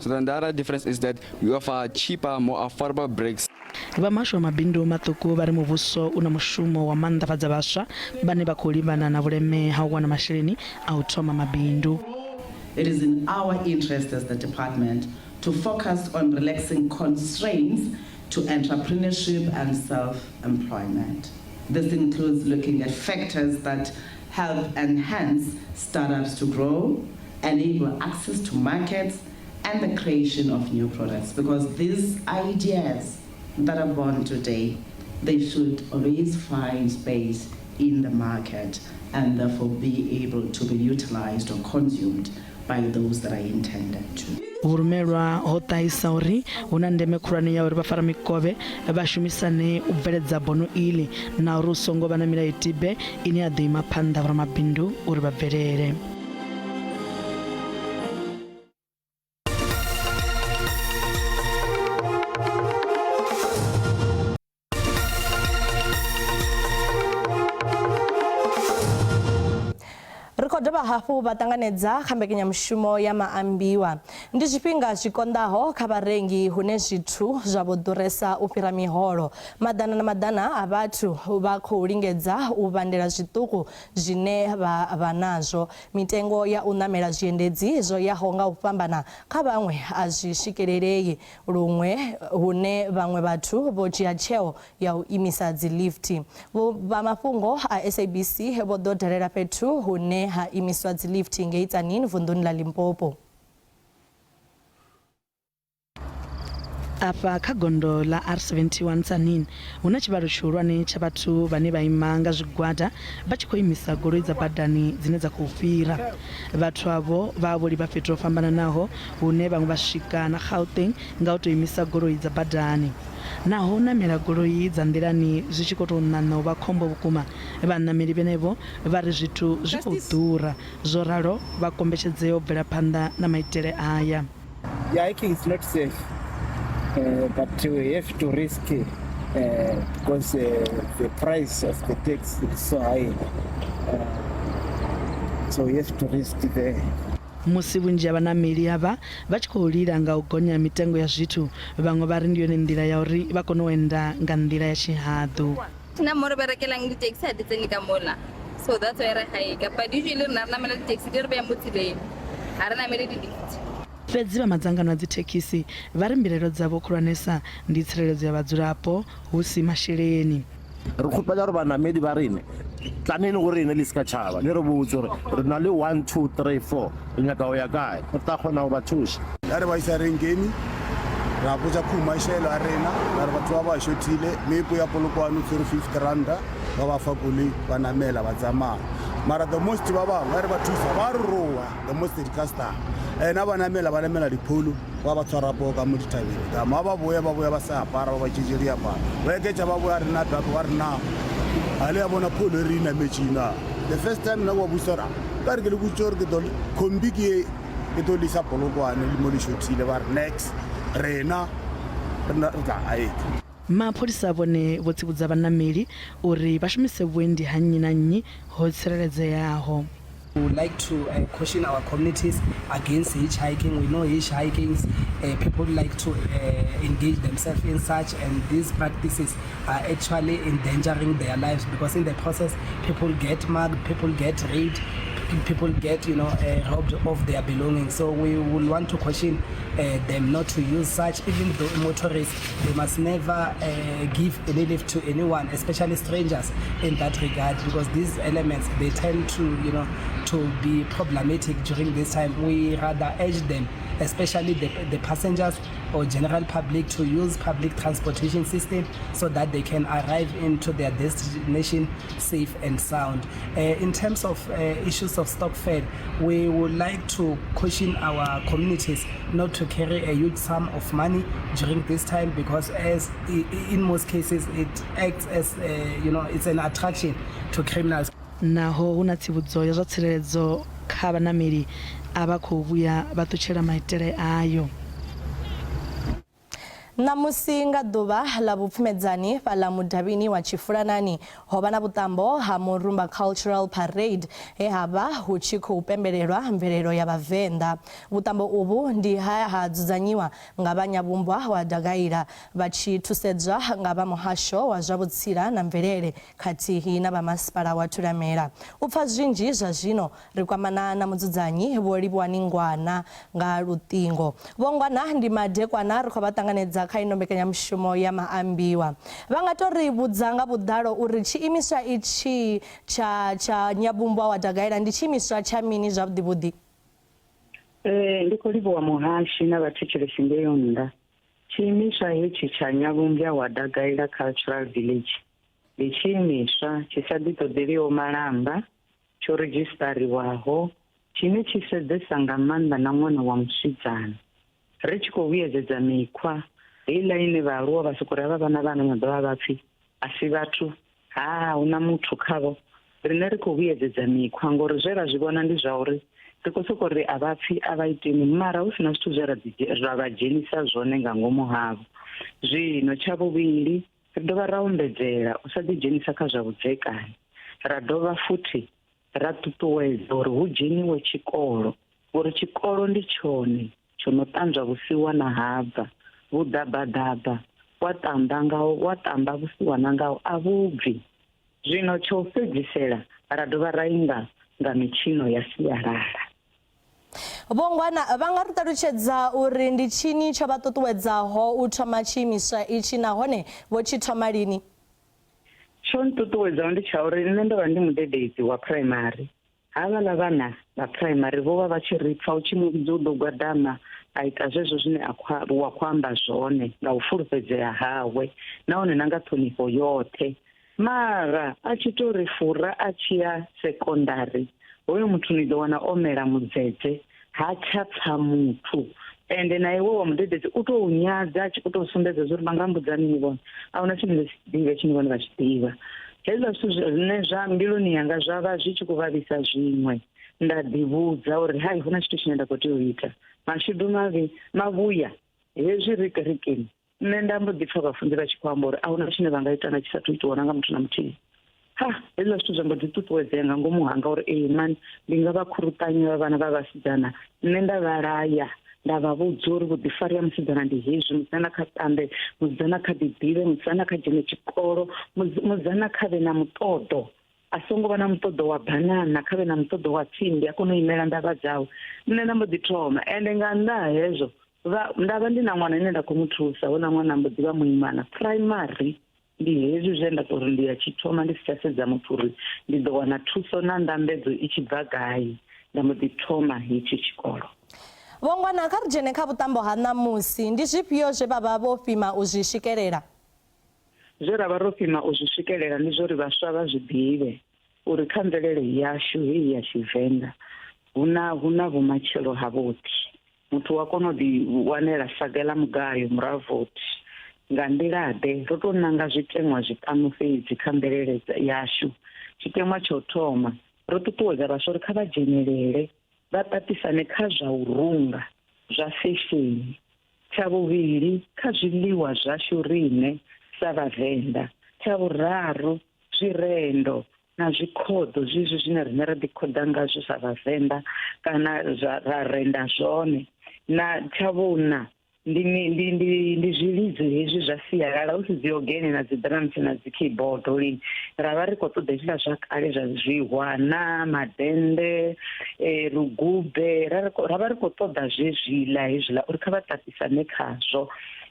so then the other difference is that we offer cheaper, more affordable bricks. Vha muhasho wa mabindu maṱuku vha ri muvhuso u na mushumo wa maanḓafhadza vhaswa vhane vha khou livhana na vhuleme ha u wana masheleni a u thoma mabindu. It is in our interest as the department to focus on relaxing constraints to entrepreneurship and self-employment. This includes looking at factors that help enhance startups to grow, enable access to markets, and the creation of new products. Because these ideas that are born today, they should always find space in the market and therefore be able to be utilized or consumed by those that are intended to. Vhurumelwa ho ṱahisa uri hu na ndeme khulwane ya uri vhafaramikovhe vha shumisane u bveledza bono iḽi na uri hu songo vha na milayotibe ine ya ḓo ima phanḓa vhoramabindu uri vha bvelele. Ri khou dovha hafhu vha ṱanganedza kha mbekanyamushumo ya maambiwa. Ndi zwifhinga zwi konḓaho kha vharengi hune zwithu zwa vho ḓuresa u fhira miholo. Maḓana na maḓana a vhathu vha khou lingedza u vhandela zwiṱuku zwine vha vha nazwo. Mitengo ya u ṋamela zwiendedzi zwo yaho nga u fhambana kha vhaṅwe a zwi swikelelei luṅwe hune vhaṅwe vhathu vho dzhia tsheo ya u imisa dzi lift. Vha mafhungo a SABC vho ḓo dalela fhethu hune ha imiswa dzi lift ngei Tzaneen vunḓuni ḽa Limpopo. Afha kha gondo ḽa R71 Tzaneen hu na tshivhalo tshihulwane tsha vhathu vhane vha ima nga zwigwada vha tshi khou imisa goloi dza badani dzine dza khou fhira. Vhathu avho vha vha vho livha fhethu ho fhambananaho hune vhaṅwe vha swika na Gauteng nga u tou imisa goloi dza badani. Naho u ṋamela goloi dza nḓilani zwi tshi khou tou ṋaṋa u vha khombo vhukuma, vhaṋameli vhenevho vha ri zwithu zwi khou ḓura, zwo ralo vha kombetshedzea u bvela phanḓa na maitele aya. Yeah, hiking is not safe, but we have to risk because the price of the taxi is so high. So we have to risk the Musi vhunzhi ha vhaṋameli avha vha tshi khou lila nga u gonya ha mitengo ya zwithu, vhaṅwe vha ri ndi yone nḓila ya uri vha kone u enda nga nḓila ya tshihaḓu. Nna mo re berekelang di-taxi ha di tsene ka mola, so that's why re hike. But usually rena re namela di-taxi di re beya mo tseleng, ha re namele di-lift. Fhedzi vha madzangano a dzithekhisi vha ri mbilaelo dzavho khulwanesa ndi tsireledzo ya vhadzulapo hu si masheleni. Re kgopela gore banamedi ba rene tlaneng go rene le seka tšhaba le re botse gore re na le 1 2 3 4 re nyaka go ya kae re tla kgona go ba thuša. Ya re ba isa renkeni ra botsa khumašelo a rena ra re batho ba ba shothile meepo ya Polokwane o tshwere 50 randa ba ba fa koloi ba namela ba tsamaya mara the most ba bangwe re ba thusa ba re roa the most di-customer ena ba namela ba namela dipholo ba ba tshwara poo ka mo dithabeng ka ma ba boya ba boya ba sa apara ba ba tšetše diaparo ba eketša ba boya rena gape ba re na a le ya bona pholo e re inametše na the first time nna wa busa ra ka re ke le botse gore ke tlo khombi ke e ke tlo lisa Polokwane le mo le shothile ba re next rena re tla aeka. Mapholisa vhone vho tsivhudza vhaṋameli uri vha shumise vhuendi ha nnyi na nnyi ho tsireledzeaho. We would like to uh, caution our communities against hitchhiking. We know hitchhiking, uh, people like to uh, engage themselves in such, and these practices are actually endangering their lives because in the process, people get mugged, people get raped, people get you know uh, robbed of their belongings. So we will want to caution uh, them not to use such. Even though motorists, they must never uh, give any lift to anyone, especially strangers, in that regard, because these elements they tend to you know to be problematic during this time. We rather urge them, especially the, the passengers or general public, to use public transportation system so that they can arrive into their destination safe and sound. Uh, in terms of uh, issues of stock fare, we would like to caution our communities not to carry a huge sum of money during this time because as in most cases it acts as a, you know it's an attraction to criminals. Naho hu na tsivhudzo ya zwa tsireledzo kha vhanameli a vha khou vhuya vha ṱutshela maitele ayo. Ṋamusi nga ḓuvha ḽa vhupfumedzani fhaḽa mudavhini wa Tshifulanani ho vha na vhuṱambo ha Murumba Cultural Parade he ha vha hu tshi khou pembelelwa mvelelo ya Vhavenḓa. Vhuṱambo uvhu ndi he ha dzudzanyiwa nga vha Nyavhumbwa wa Dagaila vha tshi thusedzwa nga vha muhasho wa zwa vhutsila na mvelele khathihi na vha masipala wa Thulamela. U pfa zwinzhi zwa zwino Ri kwamana na mudzudzanyi Vho Livhuwani Ngwana nga luṱingo. Vho Ngwana, ndi madekwana ri khou vha ṱanganedza kha ino mbekanyamushumo ya maambiwa. Vha nga tou ri vhudza nga vhuḓalo uri tshiimiswa itshi tsha tsha Nyavhumbwa wa Dagaila ndi tshiimiswa tsha mini zwavhuḓi vhuḓi? Ee, ndi khou livhuwa muhashi na vhathetshelesi ngeyo nnḓa. Tshiimiswa hetshi tsha Nyavhumbwa wa Dagaila Cultural Village ndi tshiimiswa tshi sa ḓiṱoḓeliho malamba tsho redzhisiṱariwaho tshine tshi sedzesa nga maanḓa na ṅwana wa musidzana. Ri tshi khou vhuyedzedza mikhwa heiḽa ine vhaaluwa vha sokou ri havha vhana vha ano maḓuvha vha pfi a si vhathu, ha hu na muthu khavho. Riṋe ri khou vhuyedzedza mikhwa ngori zwe ra zwi vhona ndi zwa uri ri khou sokou ri a vha pfi a vha itini mara hu si na zwithu zwe ra ra vha dzhenisa zwone nga ngomu havho. Zwino tsha vhuvhili Ri dovha ra ombedzela u sa ḓidzhenisa kha zwa vhudzekani, ra dovha futhi ra ṱuṱuwedza uri hu dzheniwe tshikolo ngori tshikolo ndi tshone tsho no ṱanzwa vhusiwana ha bva. Vhuḓabaḓaba wa ṱamba ngaho wa ṱamba vhusiwana ngaho a vhu bvi. Zwino tsha u fhedzisela ra dovha ra inga nga mitshino ya sialala. Vho Ngwana vha nga ri ṱalutshedza uri ndi tshini tsho vha ṱuṱuwedzaho u thoma tshiimiswa itshi nahone vho tshi thoma lini? Tsho nṱuṱuwedzaho ndi tsha uri nṋe ndo vha ndi mudededzi wa phuraimari. Havhaḽa vhana vha phuraimari vho vha vha tshi ri pfa u tshi mu vhidza u ḓo gwadama a ita zwezwo zwine a khou wa khou amba zwone nga u fulufhedzea hawe nahone na nga ṱhonifho yoṱhe. Mara a tshi tou ri fura a tshi ya sekondari, hoyo muthu ni ḓo wana o mela mudzedze, ha tsha pfa muthu. Ende na iwe wa mudededzi u tou nyadza a tshi khou tou sumbedza zwa uri vha nga mbudza mini vhone, a huna tshine nda tshi ḓivha tshine vhone vha tshi ḓivha. Hezwiḽa zwithu zwine zwa mbiluni yanga zwa vha zwi tshi khou vhavhisa zwiṅwe, nda ḓivhudza uri hai hu na tshithu tshine nda khou tea u ita. Mashudu mavhi mavhuya hezwi ri kerekeni Nṋe nda mbo ḓi pfa vhafunzi vha tshi khou amba uri a hu na tshine vha nga ita na tshi sathu itiwa na nga muthu na muthihi. Ha, hezwiḽa zwithu zwa mbo ḓi ṱuṱuwedzea nga ngomu hanga uri ee mani ndi nga vha khuruṱanya vha vhana vha vhasidzana nṋe nda vha laya nda vha vhudza uri vhuḓifari ha musidzana ndi hezwi, musidzana kha ṱambe, musidzana kha ḓiḓivhe, musidzana kha dzhene tshikolo, musidzana kha vhe na muṱoḓo a songo vha na muṱoḓo wa banana kha vhe na muṱoḓo wa tsimbi a kone u imela ndavha dzawe. Nṋe nda mbo ḓi thoma ende nga nnḓa ha hezwo vha nda vha ndi na ṅwana ane nda khou mu thusa houḽa ṅwana a mbo ḓi vha muimana primary ndi hezwi zwe nda tou ri ndi ya tshi thoma ndi si tsha sedza muthu uri ndi ḓo wana thuso na ndambedzo i tshi bva gai nda mbo ḓi thoma hetshi tshikolo. Vho Ngwana, kha ri dzhene kha vhuṱambo ha ṋamusi. Ndi zwifhio zwe vha vha vho fhima u zwi swikelela? Zwe ra vha ro fhima u zwi swikelela ndi zwa uri vhaswa vha zwi ḓivhe uri kha mvelele yashu heyi ya Tshivenḓa hu na hu na vhumatshelo havhuḓi. Muthu u a kona u ḓi wanela saga ḽa mugayo muravothi. Nga nḓila-ḓe? Ro tou nanga zwiteṅwa zwiṱanu fhedzi kha mvelele yashu. Tshiteṅwa tsha u thoma, ro ṱuṱuwedza vhaswa uri kha vha dzhenelele vha ṱaṱisane kha zwa u runga, zwa fesheni. Tsha vhuvhili, kha zwiḽiwa zwashu riṋe sa Vhavenḓa. Tsha vhuraru, zwirendo. na zwikhoḓo zwezwi zwine riṋe ra ḓi khoḓa ngazwo sa vhavenḓa kana zwa ra renda zwone na tshavhuṋa ndi ndi ndi ndi zwilidzo hezwi zwa sialala hu si dzi ogene na dzi drums na dzi keyboard lini ra vha ri khou ṱoḓa hezwiḽa zwa kale zwa zwihwana madende lugube ra ra vha ri khou ṱoḓa zwezwiḽa hezwiḽa uri kha vha ṱaṱisane khazwo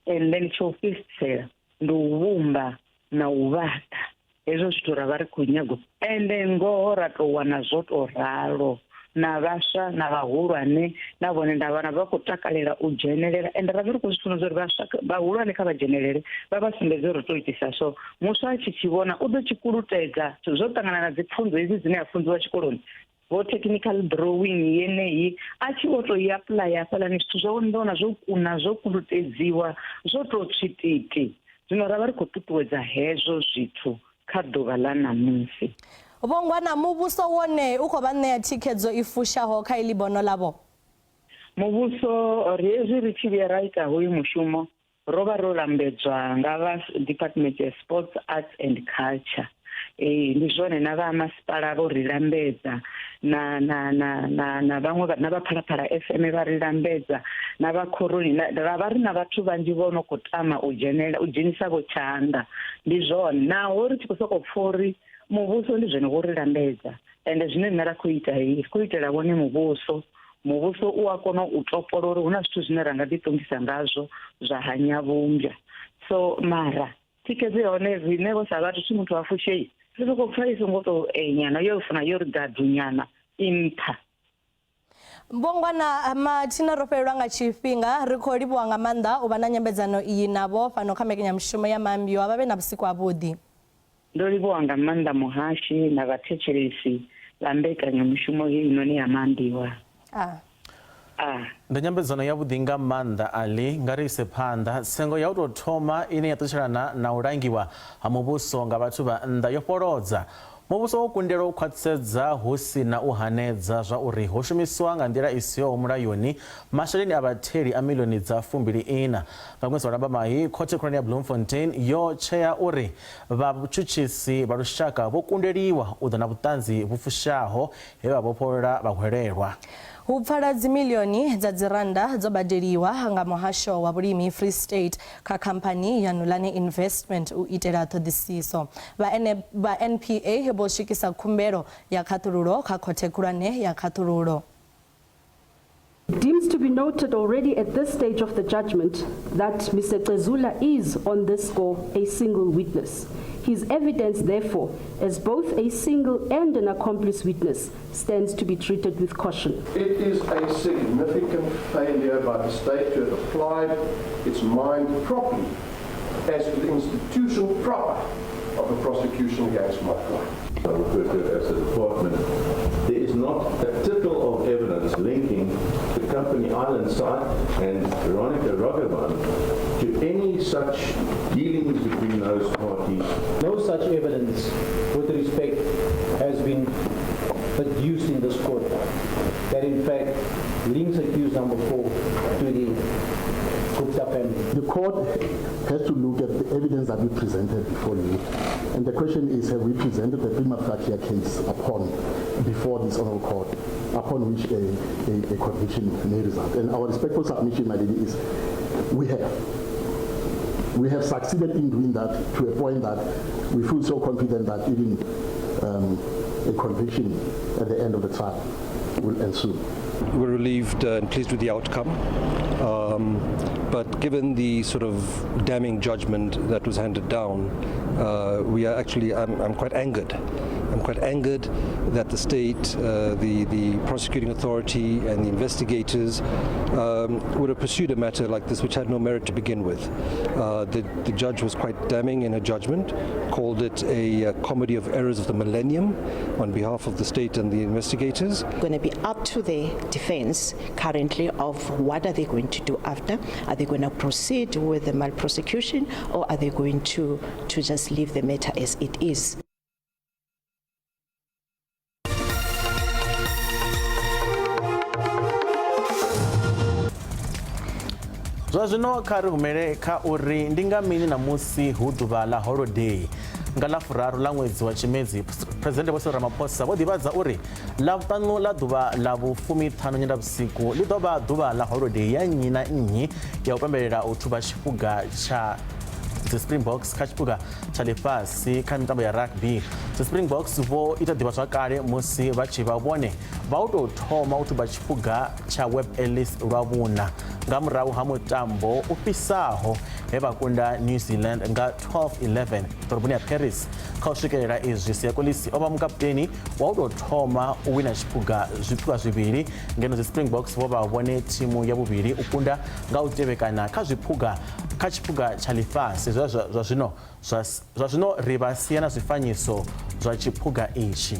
and then tsho fhedzisela ndi u vhumba na u vhaḓa hezwo zwithu ra vha ri khou nyaga ende ngoho ra tou wana zwo tou ralo na vhaswa na vhahulwane na vhone nda vhana vha khou takalela u dzhenelela ende ra vha ri khou zwi funa uri vhaswa vhahulwane kha vha dzhenelele vha vha sumbedze uri to itisa so muswa a tshi tshi vhona u ḓo tshi kulutedza zwo ṱangana na dzi pfunzo hedzi dzine a funziwa tshikoloni vho technical drawing yeneyi a tshi vho tou i apuḽaya hafhaḽani zwithu zwawe ni ḓo wana zwo kuna zwo kulutedziwa zwo tou tswititi zwino ra vha ri khou ṱuṱuwedza hezwo zwithu kha ḓuvha ḽa ṋamusi. Vho Ngwana, muvhuso wone u khou vha ṋea thikhedzo i fushaho kha iḽi bono ḽavho? Muvhuso, ri hezwi ri tshi vhuya ra ita hoyu mushumo, Ro vha ro lambedzwa nga vha Department ya Sports, Arts and Culture. Ee, ndi zwone na vha masipala vho ri lambedza na na na na na vhaṅwe na vha Phalaphala FM vha ri lambedza na vha khoroni ra vha ri na vhathu vhanzhi vho no khou tama u dzhenela u dzhenisa vho tshanḓa ndi zwone naho ri tshi khou sokou pfha uri muvhuso ndi zwone wo ri lambedza ende zwine nṋe ra khou ita ri khou itela wone muvhuso Muvhuso u a kona u topola uri hu na zwithu zwine ra nga ḓiṱongisa ngazwo zwa hanyavhumbya. So mara thikhedzo ya hone riṋe vho sa vhathu thi muthu ha fushei ri sokou pfha i songo tou enyana yo funa yo ri gadu nyana i nṱha. Vho Ngwana mathina ro fhelelwa nga tshifhinga ri khou livhuwa nga maanḓa u vha na nyambedzano iyi navho fhano kha mbekanyamushumo ya Maambiwa vha vhe na vhusiku havhuḓi. Ndo livhuwa nga maanḓa muhashi na vhathetshelesi vha mbekanyamushumo heinoni ya Maambiwa. A. A. Ndi nyambedzano yavhuḓi nga maanḓa, Ali. Nga ri ise phanḓa. Tsengo ya u tou thoma ine ya ṱutshelana na u langiwa ha muvhuso nga vhathu vha nnḓa yo fholodza. Muvhuso wo kundelwa u khwaṱhisedza hu si na u hanedza zwa uri ho shumiswa nga nḓila i sihoho mulayoni masheleni a vhatheli a miḽioni dza 24. Nga ṅwedzi wa Lambamai, Khothe Khulwane ya Bloemfontein yo tshea uri Vhatshutshisi vha lushaka vho kundeliwa u ḓa na vhuṱanzi vhu fushaho he vha vhofholola vhahwelelwa. Hu pfala dzimiḽioni dza dzirannda dzo badeliwa nga muhasho wa vhulimi Free State kha khamphani ya Nulane Investment u itela ṱhoḓisiso. Vha NPA vho swikisa khumbelo ya khaṱhululo kha Khothe Khulwane ya Khaṱhululo. Deems to be noted already at this stage of the judgment that Mr. Cezula is, on this score, a single witness. His evidence, therefore, as both a single and an accomplice witness, stands to be treated with caution. It is a significant failure by the state to have applied its mind properly as to the institution proper of the prosecution against my client. I refer to it as the department. There is not a tittle of evidence linking the company Island site and Veronica Ragavan to any such dealings between those parties. No such evidence with respect has been produced in this court that in fact links accused number 4 to the Gupta family. The court has to look at the evidence that we presented before you. And the question is, have we presented the prima facie case upon before this honorable court, upon which a, a, a conviction may result? And our respectful submission, my lady, is we have. We have succeeded in doing that to a point that we feel so confident that even a conviction at the end of the trial will ensue. We're relieved and pleased with the outcome. But given the sort of damning judgment that was handed down, we are actually, I'm quite angered. I'm quite angered that the state, the prosecuting authority and the investigators would have pursued a matter like this, which had no merit to begin with. The judge was quite damning in her judgment, called it a comedy of errors of the millennium on behalf of the state and the investigators. Going to be up to the defense currently of what are they going to do after. Are they going to proceed with the malprosecution, or are they going to just leave the matter as it is? Zwa zwino kha ri humele kha uri ndi nga mini ṋamusi hu ḓuvha ḽa holodei. Nga ḽa furaru ḽa ṅwedzi wa Tshimedzi, Phresidennde Vho Cyril Ramaphosa vho ḓivhadza uri Ḽavhuṱanu ḽa ḓuvha ḽa vhufumiṱhanu Nyendavhusiku ḽi ḓo vha ḓuvha ḽa holodei ya nnyi na nnyi ya u pembelela u thuba tshiphuga tsha dzi Springboks kha tshiphuga tsha ḽifhasi kha mitambo ya rugby. Dzi Springboks vho ita ḓivhazwakale musi vha tshi vha vhone vha u tou thoma u thuba tshiphuga tsha Webb Ellis lwa vhuṋa nga murahu ha mutambo u fhisaho he vha kunda New Zealand nga 12-11 ḓoroboni ya Paris. Kha u swikelela izwi, Siya Kolisi o vha mukaputeni wa u tou thoma u wina tshiphuga zwiphuga zwivhili ngeno dzi Springboks vho vha vhone thimu ya vhuvhili u kunda nga u tevhekana kha zwiphuga kha tshiphuga tsha ḽifhasi zwe zwa zwino zwa zwino ri vha sia na zwifanyiso zwa tshiphuga itshi.